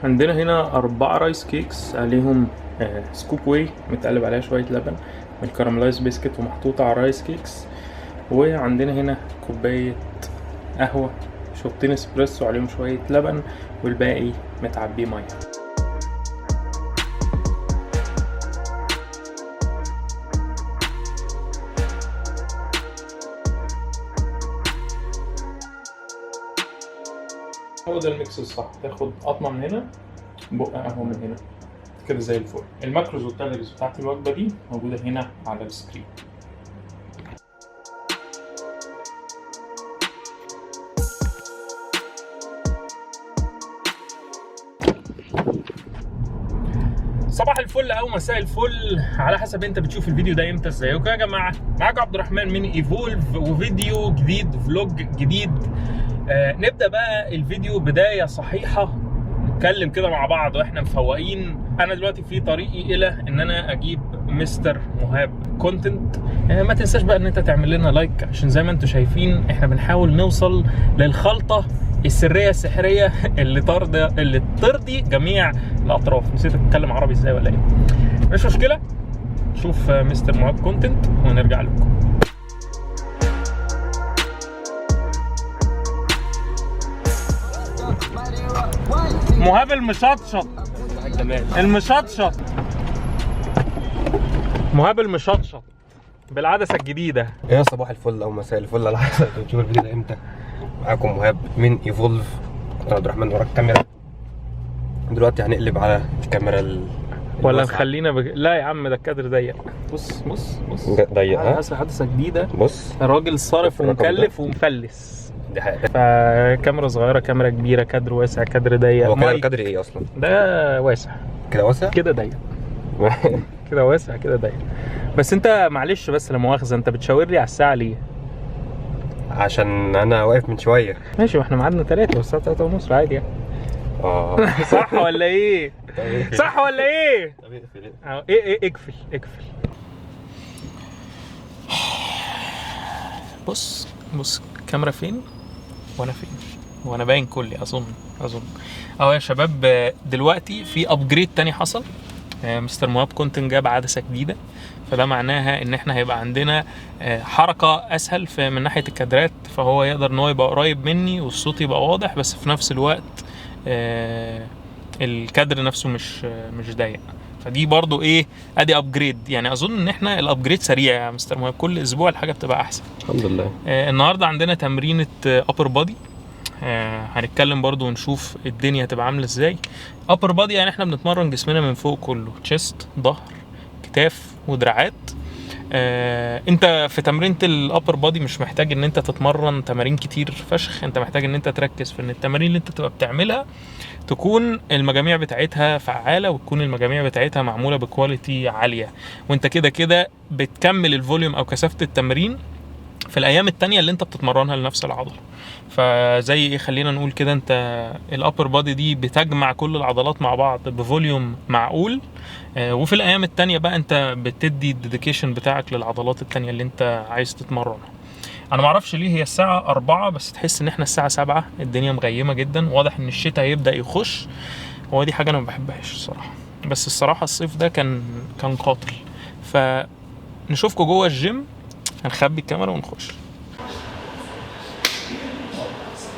عندنا هنا 4 rice cakes عليهم scoop whey متقلب عليها شوية لبن من caramelized biscuit ومحطوطة على ال rice cakes. وعندنا هنا كوباية قهوة، شوطين اسبريسو عليهم شوية لبن، والباقي متعبيه مية. هو ده ال mix الصح، تاخد قطمة من هنا، بق قهوة من هنا، كده زي الفل. ال macros وال calories بتاعت الوجبة دي موجودة هنا على ال screen. صباح الفل او مساء الفل على حسب انت بتشوف الفيديو ده امتى. ازيكم يا جماعه؟ معاكم عبد الرحمن من ايفولف وفيديو جديد، vlog جديد. نبدا بقى الفيديو بداية صحيحه، نتكلم كده مع بعض واحنا مفوقين. انا دلوقتي في طريقي الى ان انا اجيب مستر مهاب كونتنت. ما تنساش بقى ان انت تعمل لنا like، عشان زي ما انتم شايفين احنا بنحاول نوصل للخلطه السرية السحريه اللي ترضي جميع الاطراف. نسيت اتكلم عربي ازاي ولا ايه؟ مش مشكلة، شوف مستر مهاب كونتنت ونرجع لكم. مهاب المشطشط، المشطشط، مهاب المشطشط بالعدسه الجديدة. يا صباح الفل او مساء الفل على حسب انتوا بتشوفوا الفيديو ده امتى. معاكم مهاب من ايفولف، انا عبد الرحمن ورا الكاميرا. دلوقتي هنقلب على الكاميرا ولا الواسعة. نخلينا لا يا عم، ده الكادر ضيق. بص بص بص، ضيق، ها؟ عدسة جديده. بص، الراجل صارف الرقم ده. ومكلف ومفلس. دي حقيقة. فكاميرا صغيره، كاميرا كبيره، كادر واسع، كادر ضيق. هو كده مايك. الكادر ايه اصلا؟ ده واسع. كده واسع؟ كده ضيق، كده واسع، كده ضيق. بس انت معلش، بس لا مؤاخذة، انت بتشاور لي على الساعة ليه؟ عشان انا واقف من شوية. ماشي، واحنا ميعادنا 3 والساعة 3:30 عادي يعني. صح ولا ايه؟ صح ولا ايه؟ طب اقفل. اه، ايه ايه، اقفل اقفل. بص بص، الكاميرا فين وانا فين؟ وانا باين كلي اظن. اهو يا شباب، دلوقتي في upgrade تاني حصل. مستر مهاب كونتن جاب عدسة جديده، فده معناها ان احنا هيبقى عندنا حركة اسهل في من ناحية الكادرات، فهو يقدر ان هو يبقى قريب مني والصوت يبقى واضح، بس في نفس الوقت الكادر نفسه مش ضيق. فدي برضو ايه، ادي upgrade. يعني اظن ان احنا ال upgrade سريع يا مستر مهاب، كل اسبوع الحاجة بتبقى احسن. الحمد لله. النهارده عندنا تمرينه upper body، هنتكلم برضو ونشوف الدنيا هتبقى عامله ازاي. upper body يعني احنا بنتمرن جسمنا من فوق كله، chest، ظهر، كتاف ودراعات. انت في تمرينة ال upper body مش محتاج ان انت تتمرن تمارين كتير فشخ، انت محتاج ان انت تركز في ان التمارين اللي انت تبقى بتعملها تكون المجاميع بتاعتها فعالة، وتكون المجاميع بتاعتها معمولة ب quality عالية، وانت كده كده بتكمل ال volume او كثافة التمرين في الايام التانية اللي انت بتتمرنها لنفس العضلة. فزي ايه، خلينا نقول كده، انت ال upper body دي بتجمع كل العضلات مع بعض ب volume معقول، وفي الايام التانية بقى انت بتدي ال dedication بتاعك للعضلات التانية اللي انت عايز تتمرنها. انا معرفش ليه هي الساعة 4 بس تحس ان احنا الساعة 7، الدنيا مغيمة جدا، واضح ان الشتاء هيبدأ يخش. هو دي حاجة انا ما بحبهاش الصراحة، بس الصراحة الصيف ده كان قاتل. فنشوفكم جوه الجيم، هنخبي الكاميرا ونخش.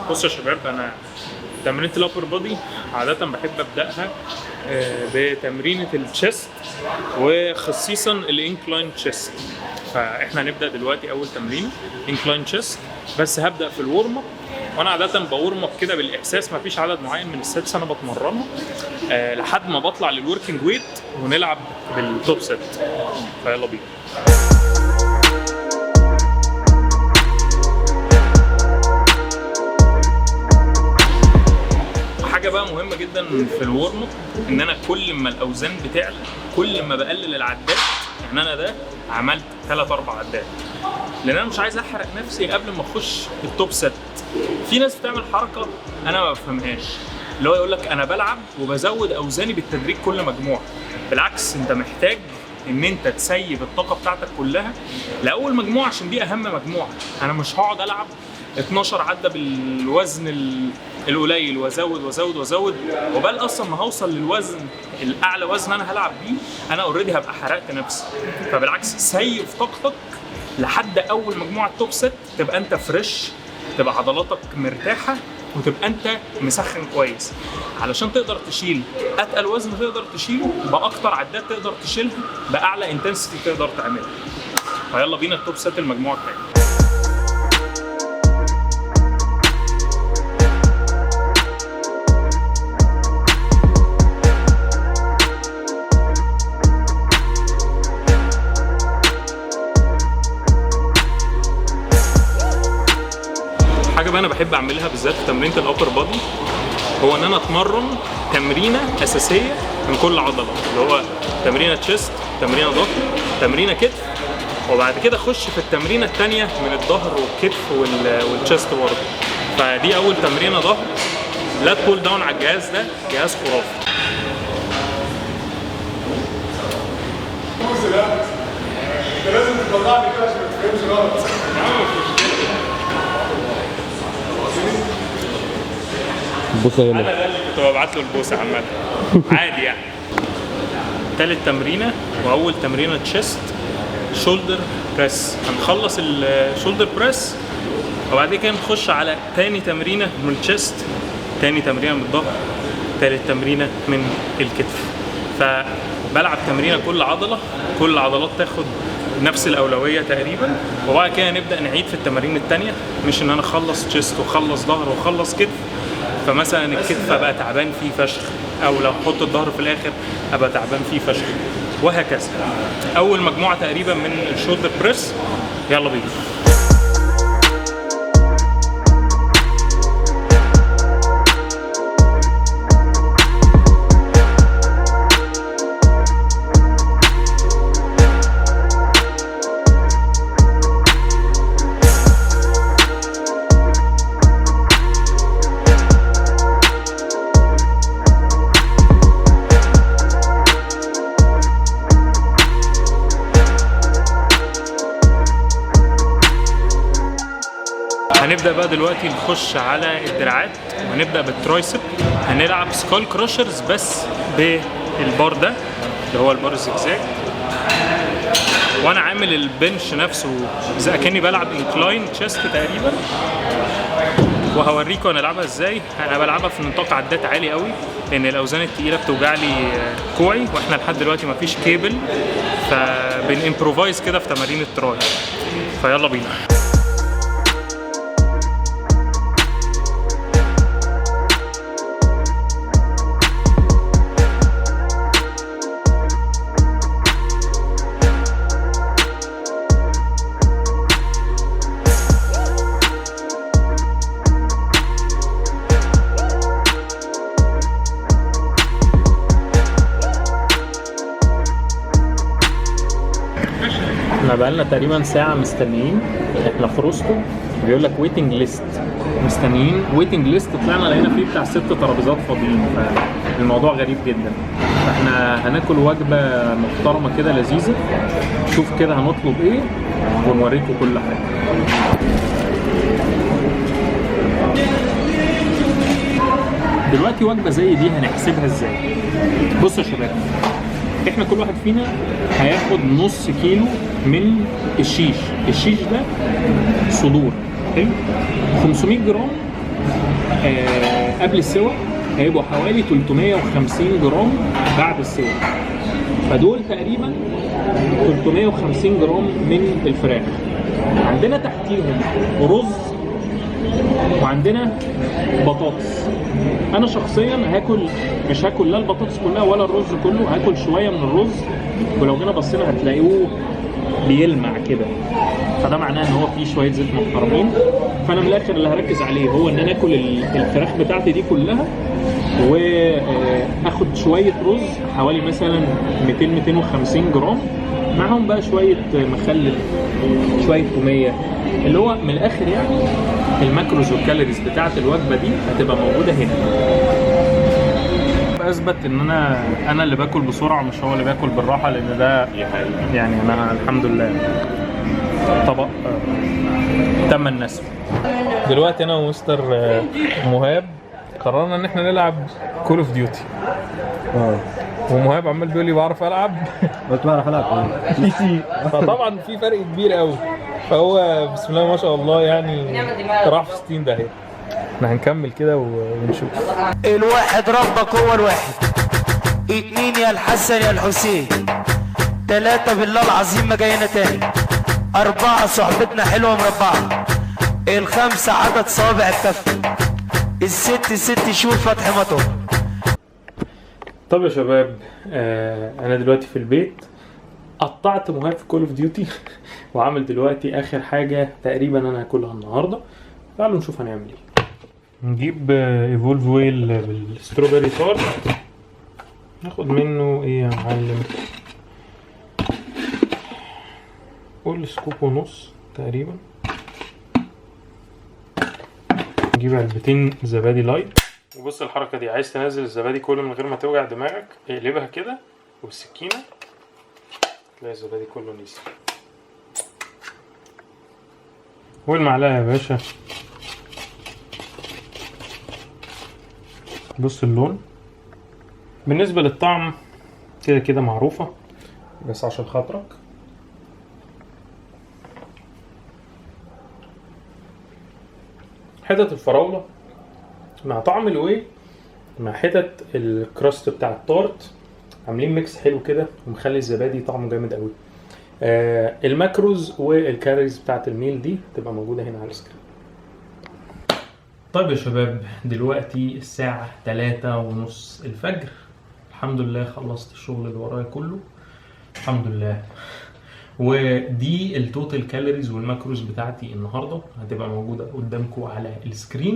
بصوا يا شباب، انا تمرينة ال upper body عادة بحب ابدأها بتمرينة ال chest، وخصيصا ال incline chest. فاحنا هنبدأ دلوقتي اول تمرين incline chest، بس هبدأ في ال warm up. وانا عادة ب warm up كده بالاحساس، مفيش عدد معين من ال sets انا بتمرنها، لحد ما بطلع لل working weight ونلعب بال top set. فيلا بينا. حاجة بقى مهمة جدا في ال warm up، ان انا كل ما الاوزان بتعلى كل ما بقلل العدات. يعني انا ده عملت 3 4 عدات، لان انا مش عايز احرق نفسي قبل ما اخش ال top set. في ناس بتعمل حركة انا ما بفهمهاش، اللي هو يقول لك انا بلعب وبزود اوزاني بالتدريج كل مجموعة. بالعكس، انت محتاج ان انت ت save الطاقة بتاعتك كلها لاول مجموعه، عشان دي اهم مجموعه. انا مش هقعد العب 12 عده بالوزن القليل وازود وازود وازود، وبال اصلا ما هوصل للوزن الاعلى وزن انا هلعب بيه، انا already هبقى حرقت نفسي. فبالعكس save طاقتك لحد اول مجموعة top set، تبقى انت fresh، تبقى عضلاتك مرتاحه، وتبقى انت مسخن كويس، علشان تقدر تشيل اتقل وزن تقدر تشيله باكتر عدات تقدر تشيلها باعلى intensity تقدر تعملها. فيلا بينا ال top set المجموعة الثانية. حاجة بقى انا بحب اعملها بالذات في تمرينه ال upper body، هو ان انا اتمرن تمرينه اساسية من كل عضله، اللي هو تمرينه chest، تمرينه ظهر، تمرينه كتف، وبعد كده اخش في التمرينه الثانية من الظهر والكتف وال chest برضه. فدي اول تمرينه ظهر، lat pull down على الجهاز ده، جهاز خرافي. انت لازم تطلعني كده عشان ما تفهمش غلط. بص هنا انا ده اللي كنت ببعت له البوسه عامة عادي يعني. تالت تمرينه واول تمرينه chest shoulder press. هنخلص ال shoulder press وبعد كده نخش على تاني تمرينه من ال chest، تاني تمرينه من الظهر، تالت تمرينه من الكتف. فبلعب تمرينه كل عضله، كل العضلات تاخد نفس الاولوية تقريبا، وبعد كده نبدا نعيد في التمارين التانية. مش ان انا اخلص chest واخلص ظهر واخلص كتف، فمثلا الكتف ابقى تعبان فيه فشخ، او لو احط الظهر في الاخر ابقى تعبان فيه فشخ، وهكذا. اول مجموعة تقريبا من ال shoulder press، يلا بينا. هنبدا بقى دلوقتي نخش على الدراعات، وهنبدا بال tricep. هنلعب skull crushers بس بالبار ده اللي هو البار الزجزاج، وانا عامل ال bench نفسه زي كاني بلعب incline chest تقريبا، وهوريكم انا العبها ازاي. انا بلعبها في نطاق عدات عالي قوي لان الاوزان التقيله بتوجع لي كوعي، واحنا لحد دلوقتي مفيش كيبل، فبن improvise كده في تمارين ال tri. فيلا بينا. احنا بقالنا تقريبا ساعة مستنيين، احنا في روستو بيقول لك waiting list، مستنيين waiting list. طلعنا لقينا فيه بتاع 6 ترابيزات فاضيين، فالموضوع غريب جدا. فاحنا هناكل وجبة محترمة كده لذيذة، شوف كده هنطلب ايه ونوريكم كل حاجة. دلوقتي وجبة زي دي هنحسبها ازاي؟ بصوا يا شباب، احنا كل واحد فينا هياخد نص كيلو من الشيش. الشيش ده صدور، حلو، 500 جرام قبل السوى، هيبقوا حوالي 350 جرام بعد السوى، فدول تقريبا 350 جرام من الفراخ. عندنا تحتيهم رز وعندنا بطاطس. انا شخصيا مش هاكل لا البطاطس كلها ولا الرز كله، هاكل شوية من الرز، ولو جينا بصينا هتلاقوه بيلمع كده، فده معناه ان هو فيه شوية زيت محترمين. فانا من الاخر اللي هركز عليه هو ان انا اكل الفراخ بتاعتي دي كلها، واخد شوية رز حوالي مثلا 200 250 جرام، معاهم بقى شوية مخلل، شوية توميه، اللي هو من الاخر يعني ال macros وال calories بتاعت الوجبة دي هتبقى موجودة هنا. مهاب اثبت ان انا اللي باكل بسرعه، مش هو اللي باكل بالراحه، لان ده دي حقيقة. يعني انا الحمد لله طبق تم النسف. دلوقتي انا ومستر مهاب قررنا ان احنا نلعب Call of Duty. ومهاب عمال بيقول لي بعرف العب. قلت بعرف العب. PC، فطبعا في فرق كبير قوي، فهو بسم الله ما شاء الله يعني راح في 60 داهيه. احنا هنكمل كده ونشوف. الواحد ربك هو الواحد، اتنين يا الحسن يا الحسين، تلاتة بالله العظيم ما جاينا تاني، أربعة صحبتنا حلوة مربعة، الخمسة عدد صوابع الكف، الست 6 شهور فتح مطر. طب يا شباب، انا دلوقتي في البيت، قطعت مهاب في Call of Duty وعامل دلوقتي اخر حاجة تقريبا انا هاكلها النهارده. تعالوا نشوف هنعمل ايه. نجيب Evolve whey بال strawberry tart، ناخد منه ايه يا معلم؟ قول scoop ونص تقريبا. نجيب علبتين زبادي light. وبص الحركة دي، عايز تنزل الزبادي كله من غير ما توجع دماغك، اقلبها كده وبالسكينة تلاقي الزبادي كله نزل. والمعلقة يا باشا. بص اللون. بالنسبة للطعم كده كده معروفة، بس عشان خاطرك حتت الفراولة مع طعم ال whey مع حتت ال crust بتاع التورت عاملين mix حلو كده، ومخلي الزبادي طعمه جامد قوي. ال macros وال calories بتاعت ال meal دي تبقى موجودة هنا على ال screen. طيب يا شباب، دلوقتي الساعة 3:30 الفجر. الحمد لله خلصت الشغل اللي ورايا كله، الحمد لله. ودي ال total calories وال macros بتاعتي النهارده، هتبقى موجودة قدامكم على ال screen.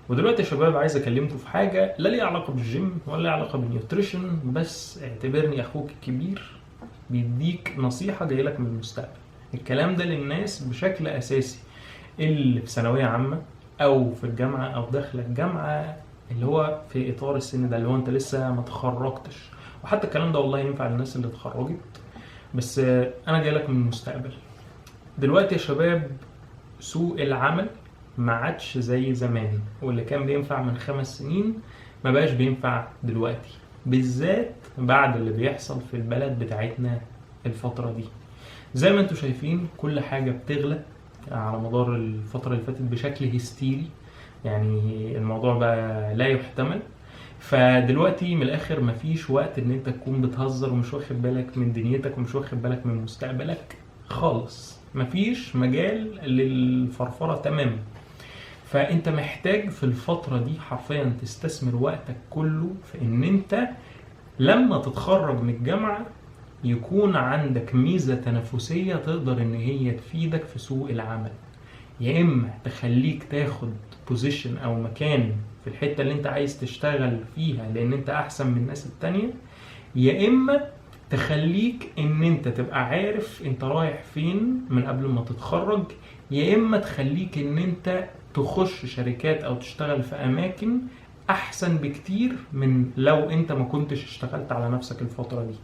ودلوقتي يا شباب عايز اكلمكم في حاجة لا ليها علاقة بالجيم ولا ليها علاقة بال nutrition، بس اعتبرني اخوك الكبير بيديك نصيحة جاية لك من المستقبل. الكلام ده للناس بشكل اساسي اللي في ثانوية عامة او في الجامعة او داخله الجامعه، اللي هو في اطار السن ده، اللي هو انت لسه ما تخرجتش. وحتى الكلام ده والله ينفع للناس اللي اتخرجت، بس انا جاي لك من المستقبل. دلوقتي يا شباب سوق العمل ما عادش زي زمان، واللي كان بينفع من 5 سنين ما بقاش بينفع دلوقتي، بالذات بعد اللي بيحصل في البلد بتاعتنا الفترة دي. زي ما انتم شايفين كل حاجة بتغلى على مدار الفترة اللي فاتت بشكل هستيري، يعني الموضوع بقى لا يحتمل. فدلوقتي من الاخر مفيش وقت ان انت تكون بتهزر ومش واخد بالك من دنيتك ومش واخد بالك من مستقبلك خالص. مفيش مجال للفرفرة تماما. فانت محتاج في الفترة دي حرفيا تستثمر وقتك كله في ان انت لما تتخرج من الجامعة يكون عندك ميزة تنافسية تقدر ان هي تفيدك في سوق العمل، يا اما تخليك تاخد position او مكان في الحتة اللي انت عايز تشتغل فيها لان انت احسن من الناس التانية، يا اما تخليك ان انت تبقى عارف انت رايح فين من قبل ما تتخرج، يا اما تخليك ان انت تخش شركات او تشتغل في اماكن احسن بكتير من لو انت ما كنتش اشتغلت على نفسك الفترة دي.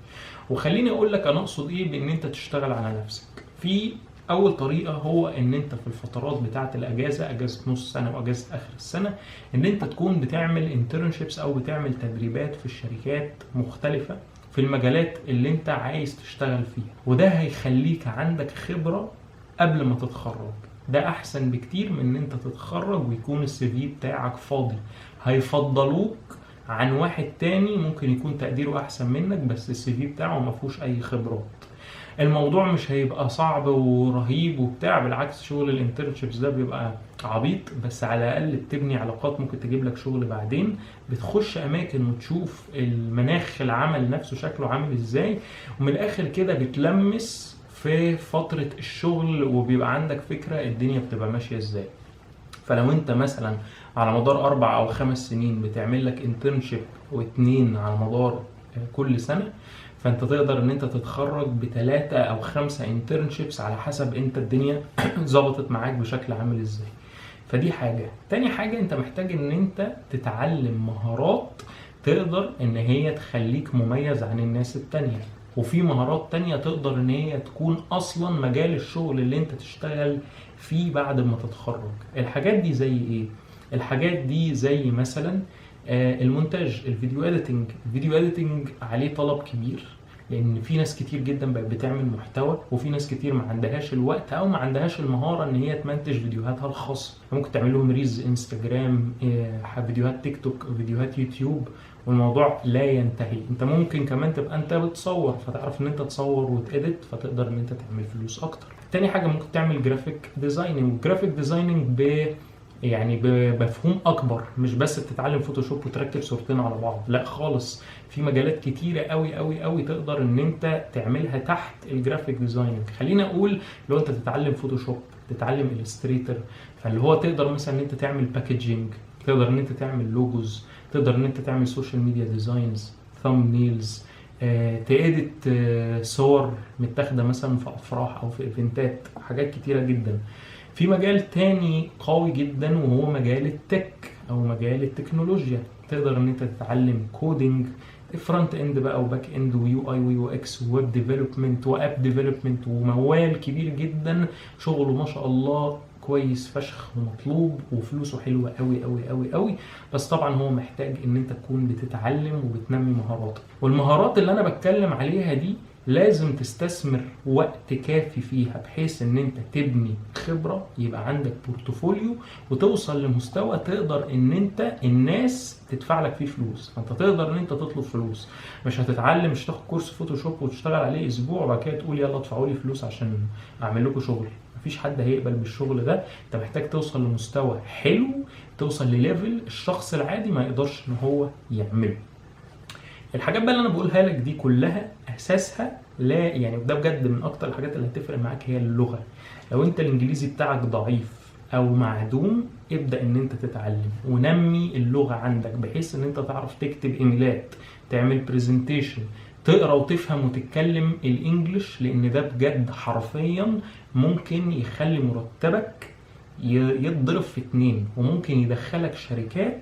وخليني اقول لك انا اقصد ايه بان انت تشتغل على نفسك. في اول طريقة هو ان انت في الفترات بتاعة الاجازة، اجازة نص سنة واجازة اخر السنة، ان انت تكون بتعمل internships او بتعمل تدريبات في الشركات مختلفة في المجالات اللي انت عايز تشتغل فيها، وده هيخليك عندك خبرة قبل ما تتخرج. ده احسن بكتير من ان انت تتخرج ويكون ال CV بتاعك فاضي. هيفضلوك عن واحد تاني ممكن يكون تقديره احسن منك بس ال CV بتاعه ما فيهوش اي خبرات. الموضوع مش هيبقى صعب ورهيب وبتاع، بالعكس شغل ال internships ده بيبقى عبيط، بس على الاقل بتبني علاقات ممكن تجيب لك شغل بعدين، بتخش اماكن وتشوف المناخ العمل نفسه شكله عامل ازاي، ومن الاخر كده بتلمس في فترة الشغل وبيبقى عندك فكرة الدنيا بتبقى ماشية ازاي. فلو انت مثلا على مدار 4 او 5 سنين بتعمل لك internship واتنين على مدار كل سنة، فانت تقدر ان انت تتخرج بثلاثة او 5 internships على حسب انت الدنيا ظبطت معاك بشكل عامل ازاي. فدي حاجة. تاني حاجة، انت محتاج ان انت تتعلم مهارات تقدر ان هي تفيدك في سوق العمل. تقدر ان هي تخليك مميز عن الناس التانية، وفي مهارات تانية تقدر ان هي تكون اصلا مجال الشغل اللي انت تشتغل فيه بعد ما تتخرج. الحاجات دي زي ايه؟ الحاجات دي زي مثلا المونتاج، ال video editing. ال video editing عليه طلب كبير، لان في ناس كتير جدا بقت بتعمل محتوى، وفي ناس كتير ما عندهاش الوقت او ما عندهاش المهارة ان هي تمنتج فيديوهاتها الخاصة. ممكن تعمل لهم reels انستجرام، فيديوهات تيك توك، فيديوهات يوتيوب، والموضوع لا ينتهي. انت ممكن كمان تبقى انت بتصور، فتعرف ان انت تصور وت edit، فتقدر ان انت تعمل فلوس اكتر. تاني حاجة ممكن تعمل graphic designing، وال graphic designing يعني بمفهوم اكبر، مش بس بتتعلم فوتوشوب وتركب صورتين على بعض، لا خالص. في مجالات كتيرة قوي قوي قوي تقدر ان انت تعملها تحت ال graphic designing. خلينا اقول لو انت تتعلم فوتوشوب، تتعلم Illustrator، فاللي هو تقدر مثلا ان انت تعمل packaging، تقدر ان انت تعمل logos، تقدر ان انت تعمل social media designs، thumbnails، ت edit صور متاخده مثلا في افراح او في event ات، حاجات كتيرة جدا. في مجال تاني قوي جدا وهو مجال ال tech او مجال التكنولوجيا. تقدر ان انت تتعلم coding، front end بقى و back end و UI و UX و web development و app development، وموال كبير جدا، شغله ما شاء الله كويس فشخ ومطلوب وفلوسه حلوة قوي قوي قوي قوي. بس طبعا هو محتاج ان انت تكون بتتعلم وبتنمي مهاراتك، والمهارات اللي انا بتكلم عليها دي لازم تستثمر وقت كافي فيها، بحيث ان انت تبني خبرة، يبقى عندك portfolio، وتوصل لمستوى تقدر ان انت الناس تدفع لك فيه فلوس. فانت تقدر ان انت تطلب فلوس، مش هتتعلم، مش تاخد كورس فوتوشوب وتشتغل عليه اسبوع وبعد كده تقول يلا ادفعوا لي فلوس عشان اعمل لكم شغل. مفيش حد هيقبل بالشغل ده. انت محتاج توصل لمستوى حلو، توصل ل level الشخص العادي ما يقدرش ان هو يعمله. الحاجات بقى اللي انا بقولها لك دي كلها اساسها لا يعني ده بجد من اكتر الحاجات اللي هتفرق معاك هي اللغة. لو انت الانجليزي بتاعك ضعيف او معدوم، ابدا ان انت تتعلم ونمي اللغة عندك، بحيث ان انت تعرف تكتب ايميلات، تعمل presentation، تقرا وتفهم وتتكلم ال English، لان ده بجد حرفيا ممكن يخلي مرتبك يتضرب في اتنين، وممكن يدخلك شركات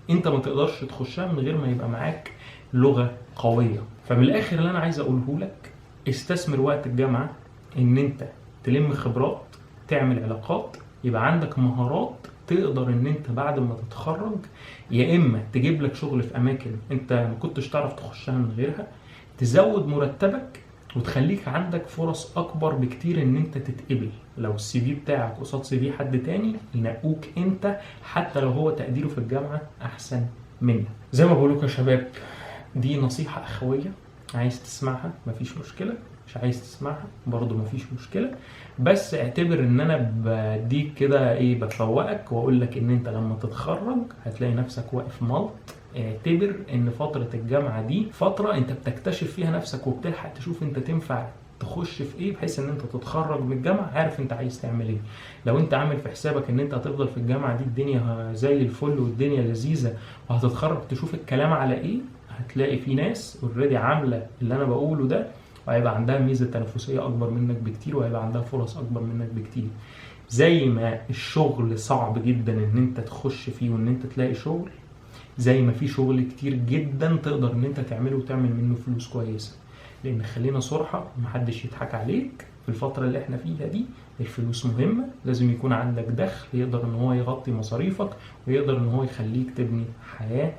انت ما تقدرش تخشها من غير ما يبقى معاك لغة قوية. فمن الاخر اللي انا عايز اقوله لك، استثمر وقت الجامعة ان انت تلم خبرات، تعمل علاقات، يبقى عندك مهارات تقدر ان انت بعد ما تتخرج يا اما تجيب لك شغل في اماكن انت ما كنتش تعرف تخشها من غيرها، تزود مرتبك، وتخليك عندك فرص اكبر بكتير ان انت تتقبل. لو ال CV بتاعك قصاد CV حد تاني ينقوك انت، حتى لو هو تقديره في الجامعة احسن منك. زي ما بقولك يا شباب، دي نصيحة اخوية، عايز تسمعها مفيش مشكلة، مش عايز تسمعها برضو مفيش مشكلة، بس اعتبر ان انا بديك كده ايه، بفوقك واقول لك ان انت لما تتخرج هتلاقي نفسك واقف ملط. اعتبر ان فترة الجامعة دي فترة انت بتكتشف فيها نفسك وبتلحق تشوف انت تنفع تخش في ايه، بحيث ان انت تتخرج من الجامعة عارف انت عايز تعمل ايه. لو انت عامل في حسابك ان انت هتفضل في الجامعة دي الدنيا زي الفل والدنيا لذيذة وهتتخرج تشوف الكلام على ايه، هتلاقي في ناس already عاملة اللي انا بقوله ده، وهيبقى عندها ميزة تنافسية اكبر منك بكتير، وهيبقى عندها فرص اكبر منك بكتير. زي ما الشغل صعب جدا ان انت تخش فيه وان انت تلاقي شغل، زي ما في شغل كتير جدا تقدر ان انت تعمله وتعمل منه فلوس كويسة. لان خلينا صراحة، محدش يضحك عليك، في الفترة اللي احنا فيها دي الفلوس مهمة، لازم يكون عندك دخل يقدر ان هو يغطي مصاريفك ويقدر ان هو يخليك تبني حياة.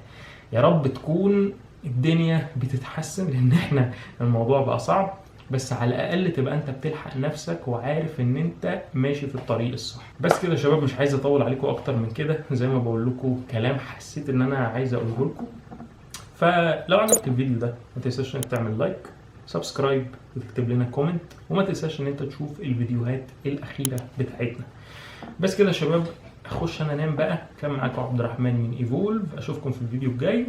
يا رب تكون الدنيا بتتحسن، لان احنا الموضوع بقى صعب، بس على الاقل تبقى انت بتلحق نفسك وعارف ان انت ماشي في الطريق الصح. بس كده يا شباب، مش عايز اطول عليكم اكتر من كده. زي ما بقول لكم كلام حسيت ان انا عايز اقوله لكم. فلو عجبك الفيديو ده ما تنساش انك تعمل like، subscribe، وتكتب لنا comment، وما تنساش ان انت تشوف الفيديوهات الاخيرة بتاعتنا. بس كده يا شباب، اخش انا انام بقى. كان معاكم عبد الرحمن من ايفولف، اشوفكم في الفيديو الجاي.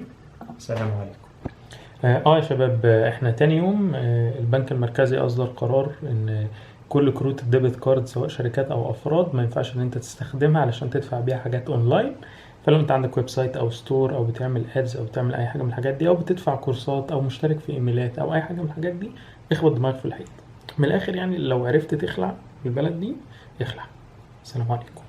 سلام عليكم. يا شباب، احنا تاني يوم البنك المركزي اصدر قرار ان كل كروت ال debit card سواء شركات او افراد ما ينفعش ان انت تستخدمها علشان تدفع بيها حاجات اونلاين. فلو انت عندك website او store او بتعمل ads او بتعمل اي حاجة من الحاجات دي، او بتدفع كورسات او مشترك في ايميلات او اي حاجة من الحاجات دي، اخبط دماغك في الحيط. من الاخر يعني لو عرفت تخلع البلد دي اخلع. السلام عليكم.